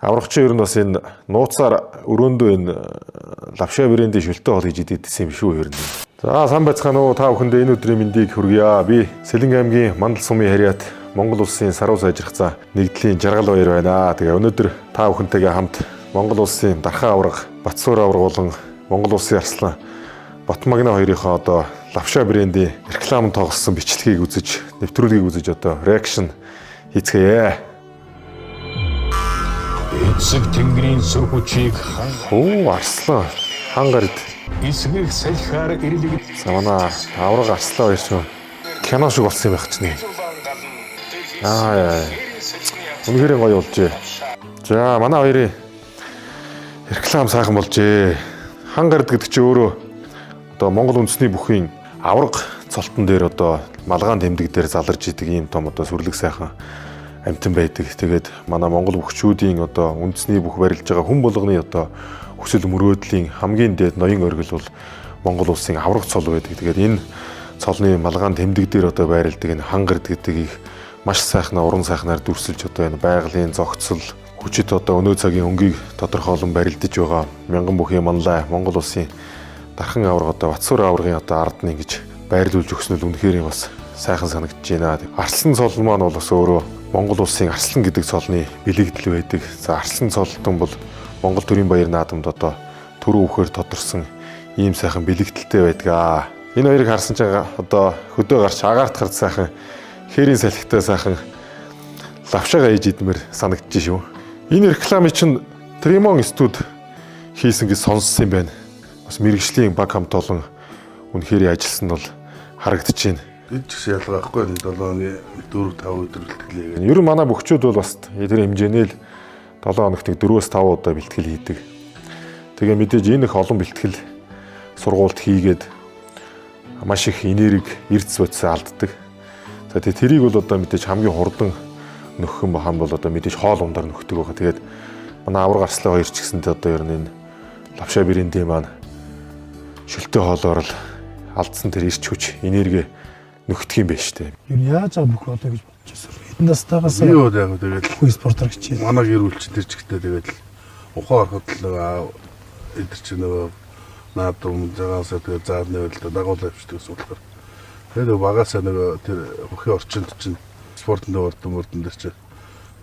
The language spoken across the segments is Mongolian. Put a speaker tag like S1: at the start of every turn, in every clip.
S1: Аврагчин ер нь бас энэ нууцаар өрөөндөө энэ лавша брендийн шөлтөө хоол хийж идсэн юм шүү ер нь. За сан байцгаана уу, та бүхэндээ энэ өдрийн мэндийг хүргье. Би Сэлэнг аймгийн Мандал сумын харьяат Монгол улсын саруу сайжрах заа нэгдлийн Жаргал баяр байна. Тэгээ өнөөдөр та бүхэнтэйгээ хамт Монгол улсын дархан авраг Батсуур авраг болон Монгол улсын арслан Батмагна хоёрынхоо одоо лавша брендийн реклам тоглосон бичлэгийг үзэж, нэвтрүүлгийг үзэж одоо reaction хийцгээе.
S2: Эцэг тэнгэрийн сүр хүчийг хан
S1: Оо, арслан хан гард
S2: эсгэх салхиар ирлэг
S1: За манай авраг арслан хоёр ч кино шиг болсон юм байх чинь. Аа яа. Үнэхээр гоё болжээ. За манай хоёрын реклам сайхан болжээ. Хан гард гэдэг чинь өөрөө одоо Монгол үндэсний бүхийн авраг цолтон дээр одоо малгаан тэмдэг дээр заларж идэг ийм том одоо сүрлэг сайхан амтан байдаг. Тэгээд манай Монгол бүхчүүдийн одоо үндэсний бүх барилж байгаа хүн болгоны одоо хүсэл мөрөөдлийн хамгийн дээд ноён оргил бол Монгол улсын авраг цол байдаг. Тэгээд энэ цолны малгаан тэмдэг дээр одоо байрладаг энэ хангард гэдэг их маш сайхнаа уран сайхнаар дүрсэлж одоо энэ байгалийн зохицол хүчит одоо өнөө цагийн өнгийг тодорхойлон барилдаж байгаа мянган бүхийн манлай Монгол улсын дархан авраг одоо Батсуур аврагын одоо ард нь ингэж байрлуулж өгсөн нь үнэхээр бас сайхан санагдаж байна. Арслан цол маань бол бас өөрөө Монгол улсын арслан гэдэг цолны бэлэгдэл байдаг. За арслан цолтон бол Монгол төрийн баяр наадамд одоо түрүү үхээр тодорсон ийм сайхан бэлэгдэлтэй байдаг аа. Энэ хоёрыг харсан чинь одоо хөдөө гарч агаарт гарч сайхан хээрийн салхитай сайхан лавшаага ээж идмээр санагдаж шүү. Энэ рекламыг чинь Тримон студ хийсэн гэж сонссон юм байна. Бас мэрэгжлийн баг хамт олон үнэхээр ажилласан нь бол харагдаж байна.
S3: Энэ ч гэсэн ялгаа байхгүй нэг 7 хоногийн 4 5 өдөр бэлтгэлээ.
S1: Ер нь манай бөхчүүд бол бас тэр хэмжээний л 7 хоногт 4-5 удаа бэлтгэл хийдэг. Тэгээ мэдээж энэ их олон бэлтгэл сургуульд хийгээд маш их энерги, эрдэс бодисоо алддаг. За тэгээ тэрийг бол одоо мэдээж хамгийн хурдан нөхөх юм бахан бол одоо мэдээж хоол ундаар нөхдөг байгаа. Тэгээд манай авраг арслан хоёр ч гэсэнтэй одоо ер нь энэ лавша брендийн маань шөлтөө хоолоор л алдсан тэр эрч хүч, энерги нөхдөг юм байна шүү дээ.
S4: Юу яаж байгаа бүх болоо гэж бодож байсан. Хэдэн настайгаас
S3: Би юу яг тэгэл
S4: бүх спортоор хичээл.
S3: манай гэр бүл чинь тэр чигтээ тэгэл ухаан ороход л нөгөө эдэр чинь нөгөө наадам загаасаа тэгээ заар нэвэл дагуулаа авчдаг гэсэн болохоор. Тэгээд нөгөө багасаа нөгөө тэр бүхий орчинд чинь спортын ордон мордон дээр чинь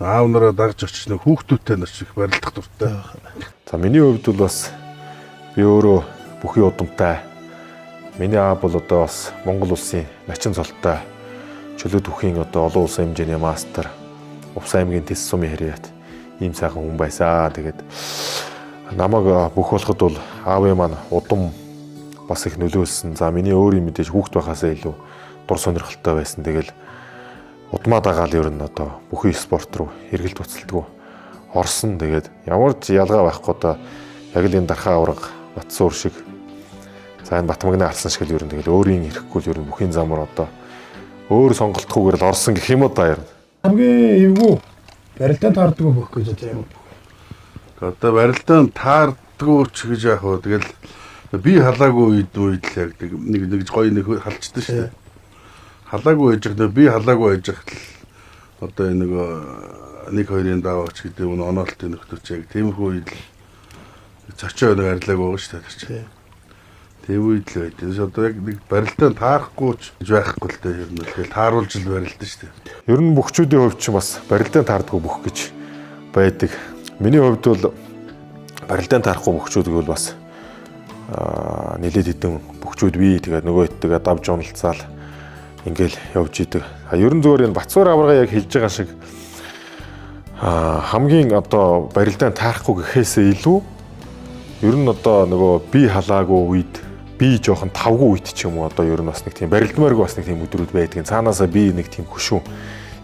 S3: аав нараа дагж очиж нөгөө хүүхдүүдтэй нар их барилдах дуртай.
S1: За миний хувьд бол бас би өөрөө бүхий удамтай. Миний аав бол одоо бас Монгол улсын начин цолтой чөлөө түүхийн одоо олон улсын хэмжээний мастер, Увс аймгийн Тэс сумын харьяат ийм сайхан хүн байсан. Тэгээд намайг бүх болоход бол аавын маань удам бас их нөлөөлсөн. За миний өөрийн мэдээж хүүхд байхаасаа илүү дур сонирхолтой байсан. Тэгэл удмаа дагаал ер нь одоо бүхий спорт руу эргэлт буцалтгүй орсон. Тэгээд ямар ч ялгаа байхгүй одоо яг л энэ дархаа авраг Батсуур шиг за энэ Батмагны арсан шиг л ер нь тэгэл өөрийн ирэхгүй л ер нь бүхийн замаар одоо өөр сонголтохгүйгээр л орсон гэх юм уу да ер нь.
S4: Хамгийн эвгүй барилдаан таардгүй бүх гэж одоо ямар бүх.
S3: Одоо барилдаан таардггүй ч гэж яах вэ? Тэгэл би халаагүй үед үед л яг нэг нэг гоё нэг халчдаг шүү дээ. Халаагүй байж байгаа би халаагүй байж байхад л одоо энэ нөгөө нэг хоёрын даваач гэдэг юм оноолтын нөхдөр чи яг тиймэрхүү үед л цочоо нэг арилааг байгаа шүү дээ тэр чинь. Тийм үед л байд. Тэс одоо яг нэг барилдаан таарахгүй ч гэж байхгүй л дээ ер нь л тэгэл тааруулж л барилдана шүү дээ.
S1: Ер нь бөхчүүдийн хувьд ч бас барилдаан таардгүй бүх гэж байдаг. Миний хувьд бол барилдаан таарахгүй бөхчүүд гэвэл бас нэлээд хэдэн бөхчүүд бий. Тэгээд нөгөө хэдтэйгээ давж уналцаал ингээл явж идэг. А ер нь зүгээр энэ Батсуур аварга яг хэлж байгаа шиг хамгийн одоо барилдаан таарахгүй гэхээсээ илүү ер нь одоо нөгөө би халаагүй үед би жоохон тавгүй үед ч юм уу одоо ер нь бас нэг тийм барилдмааргүй бас нэг тийм өдрүүд байдаг. Цаанаасаа би нэг тийм хөшүүн.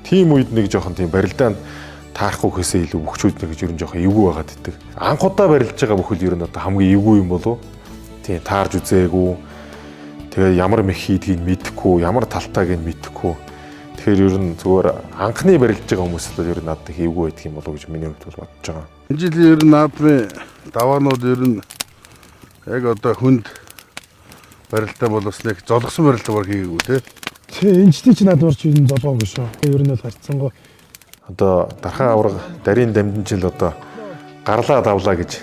S1: Тийм үед нэг жоохон тийм барилдаанд таарахгүй гэхээсээ илүү бөхчүүд нэг ер нь жоохон эвгүй байгаад идэг. Анх удаа барилж байгаа бүхэл ер нь одоо хамгийн эвгүй юм болов. Тийм таарж үзээгүй. Тэгээ ямар мэх хийдгийг мэдэхгүй, ямар талтайг нь мэдэхгүй. Тэгэхээр ер нь зүгээр анхны барилж байгаа хүмүүс л ер нь надад их эвгүй байдаг юм болов уу гэж миний хувьд бол бодож байгаа.
S3: Энэ жилийн ер нь наадмын даваанууд ер нь яг одоо хүнд барилдаа бол бас нэг золгосон барилдаа баг хийгээгүй те.
S4: Тий, энэ жилийн чи наадмаар чи энэ золгоогүй шүү. Ер нь бол харьцангуй
S1: Одоо дархан авраг дарийн дамжин жил одоо гарлаа давлаа гэж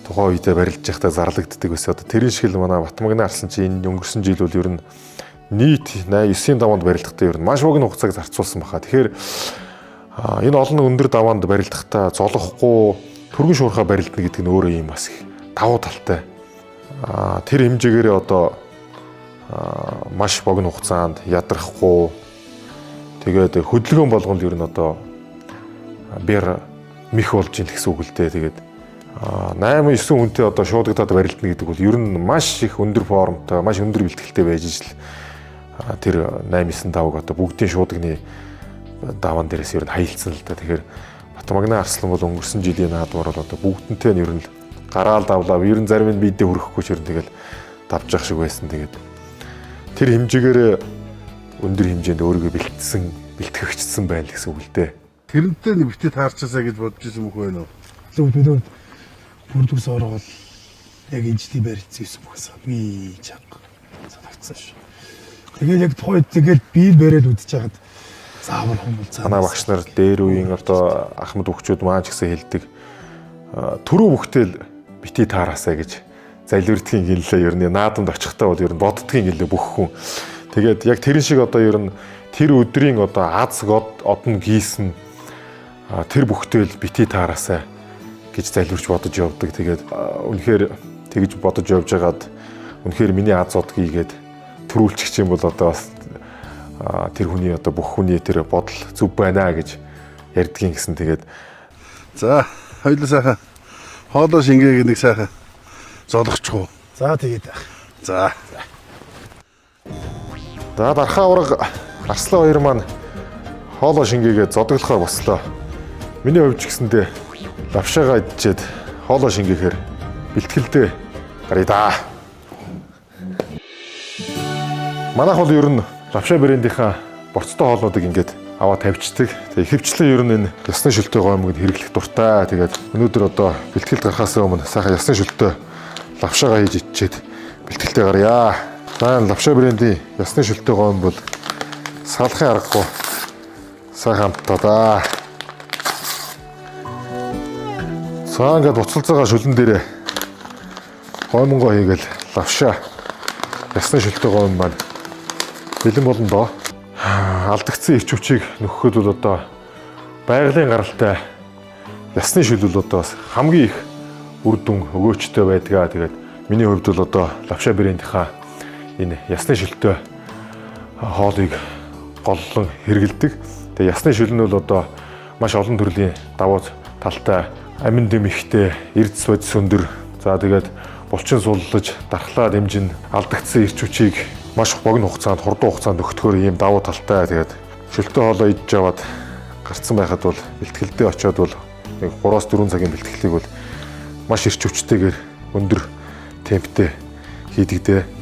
S1: тухайн үедээ барилж байхдаа зарлагддаг байсан. Одоо тэрэн шиг л манай Батмагны арслан чи энэ өнгөрсөн жил бол ер нь нийт 8 9-ийн даваанд барилдахдаа ер нь маш богино хугацааг зарцуулсан баха. Тэгэхээр энэ олон өндөр даваанд барилдахдаа золохгүй түргэн шуурхаа барилдана гэдэг нь өөрөө юм бас их давуу талтай. Тэр хэмжээгээрээ одоо маш богино хугацаанд ядрахгүй тэгээд хөдөлгөөн болгонд ер нь одоо бэр мих болж ийн гэсэн үг л дээ. Тэгээд 8 9 хүнтэй одоо шуудагдаад барилдана гэдэг бол ер нь маш их өндөр формтой, маш өндөр бэлтгэлтэй байж ижил тэр 8 9 5-ыг одоо бүгдийн шуудагны даваан дээрээс ер нь хаялцсан л да. Тэгэхээр Батмагны арслан бол өнгөрсөн жилийн наадмаар бол одоо бүгдэнтэй нь ер нь гараал давлаа. Ер нь зарим нь биедээ хүрэхгүй ч ер нь тэгэл давж явах шиг байсан. Тэгээд тэр хэмжээгээр өндөр хэмжээнд өөрийгөө бэлтсэн, бэлтгэгчсэн байл гэсэн үг л дээ.
S3: Тэрнтэй нэг битээ таарчаасаа гэж бодож исэн мөх байна уу?
S4: Зөв бид бүрдүгс оргол яг энэ жилийн барилцсан юм бүхс хамгийн чанга санагдсан шүү. Тэгээд яг тухайн үед тэгээд би бариад үдчихэж хагаад заавал хүмүүс цаа.
S1: Манай багш нар дээр үеийн одоо ахмад хөгчүүд маань ч гэсэн хэлдэг. Түрүү бүхтэл бити таараасаа гэж залбирдгийн гинлээ ер нь наадамд очихтаа бол ер нь боддгийн гинлээ бүх хүн. Тэгээд яг тэрэн шиг одоо ер нь тэр өдрийн одоо аз одно гийсэн тэр бүхтэл бити таараасаа гэж залбирч бодож явдаг. Тэгээд үнэхээр тэгж бодож явж байгаад үнэхээр миний аз од гийгээд төрүүлчих юм бол одоо бас тэр хүний одоо бүх хүний тэр бодол зүв байна гэж ярьдгийн гэсэн. Тэгээд
S3: за хоёулаа сайхан хоолоо шингээг нэг сайхан золгочих уу.
S4: За тэгээд.
S3: За.
S1: За дархаа авраг Арслан хоёр маань хоолоо шингээгээ зодоглохоор бослоо. Миний хувьд ч гэсэндээ лавшаага идчихэд хоолоо шингээхээр бэлтгэлдээ гаръя да. Манайх бол ер нь лавшаа брэндийнхаа борцтой хоолнуудыг ингээд аваа тавьчихдаг. Тэгээ ихэвчлэн ер нь энэ ясны шөлтөө гоймог хэрэглэх дуртай. Тэгээд өнөөдөр одоо бэлтгэлд гарахаас өмнө сайхан ясны шөлтөө лавшаага хийж иччихэд бэлтгэлдээ гарья. За энэ лавшаа брендийн ясны шөлтөө гоймог бол салахын аргагүй сайхан амттай да. За ингээд буцалцаагаа шүлэн дээрээ гоймонгоо хийгээл лавшаа ясны шөлтөө гоймон маань бэлэн болно доо. Алдагдсан эрч хүчийг нөхөхөд бол одоо байгалийн гаралтай ясны шөл бол одоо бас хамгийн их үр дүн өгөөчтэй байдгаа. Тэгээд миний хувьд бол одоо лавшаа брэндийнхаа энэ ясны шөлтөө хоолыг голлон хэрэгэлдэг. Тэгээд ясны шөл нь бол одоо маш олон төрлийн давуу талтай, амин дэм ихтэй, эрдэс бодис өндөр. За тэгээд булчин суллаж дархлаа дэмжин, алдагдсан эрч хүчийг маш богино хугацаанд, хурдан хугацаанд өгтгөр ийм давуу талтай. Тэгээд шөлтөө хоолоо идж аваад гарцсан байхад бол бэлтгэлдээ очиод бол нэг 3-4 цагийн бэлтгэлийг бол маш эрч хүчтэйгээр өндөр темптэй хийдэг дээ.